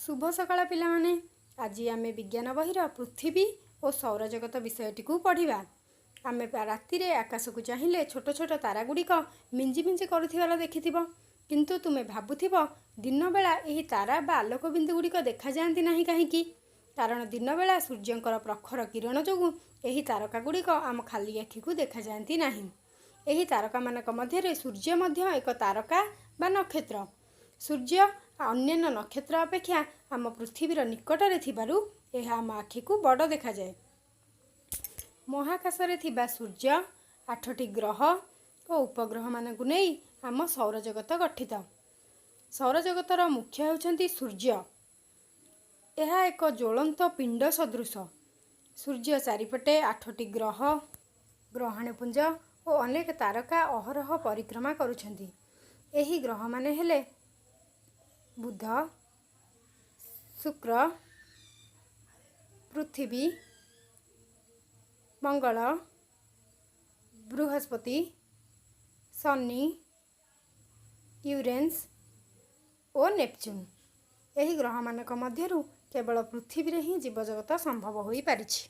ଶୁଭ ସକାଳ ପିଲାମାନେ। ଆଜି ଆମେ ବିଜ୍ଞାନ ବହିର ପୃଥିବୀ ଓ ସୌରଜଗତ ବିଷୟଟିକୁ ପଢ଼ିବା। ଆମେ ରାତିରେ ଆକାଶକୁ ଚାହିଁଲେ ଛୋଟ ଛୋଟ ତାରାଗୁଡ଼ିକ ମିଞ୍ଜି ମିଞ୍ଜି କରୁଥିବାର ଦେଖିଥିବ। କିନ୍ତୁ ତୁମେ ଭାବୁଥିବ, ଦିନବେଳା ଏହି ତାରା ବା ଆଲୋକ ବିନ୍ଦୁଗୁଡ଼ିକ ଦେଖାଯାଆନ୍ତି ନାହିଁ କାହିଁକି? କାରଣ ଦିନବେଳା ସୂର୍ଯ୍ୟଙ୍କର ପ୍ରଖର କିରଣ ଯୋଗୁଁ ଏହି ତାରକାଗୁଡ଼ିକ ଆମ ଖାଲି ଆଖିକୁ ଦେଖାଯାଆନ୍ତି ନାହିଁ। ଏହି ତାରକାମାନଙ୍କ ମଧ୍ୟରେ ସୂର୍ଯ୍ୟ ମଧ୍ୟ ଏକ ତାରକା ବା ନକ୍ଷତ୍ର। ସୂର୍ଯ୍ୟ ଅନ୍ୟାନ୍ୟ ନକ୍ଷତ୍ର ଅପେକ୍ଷା ଆମ ପୃଥିବୀର ନିକଟରେ ଥିବାରୁ ଏହା ଆମ ଆଖିକୁ ବଡ଼ ଦେଖାଯାଏ। ମହାକାଶରେ ଥିବା ସୂର୍ଯ୍ୟ, ଆଠଟି ଗ୍ରହ ଓ ଉପଗ୍ରହମାନଙ୍କୁ ନେଇ ଆମ ସୌରଜଗତ ଗଠିତ। ସୌରଜଗତର ମୁଖ୍ୟ ହେଉଛନ୍ତି ସୂର୍ଯ୍ୟ। ଏହା ଏକ ଜ୍ୱଳନ୍ତ ପିଣ୍ଡ ସଦୃଶ। ସୂର୍ଯ୍ୟ ଚାରିପଟେ ଆଠଟି ଗ୍ରହ, ଗ୍ରହାଣୁପୁଞ୍ଜ ଓ ଅନେକ ତାରକା ଅହରହ ପରିକ୍ରମା କରୁଛନ୍ତି। ଏହି ଗ୍ରହମାନେ ହେଲେ ବୁଧ, ଶୁକ୍ର, ପୃଥିବୀ, ମଙ୍ଗଳ, ବୃହସ୍ପତି, ଶନି, ୟୁରେନସ୍ ଓ ନେପଚୁନ୍। ଏହି ଗ୍ରହମାନଙ୍କ ମଧ୍ୟରୁ କେବଳ ପୃଥିବୀରେ ହିଁ ଜୀବଜଗତ ସମ୍ଭବ ହୋଇପାରିଛି।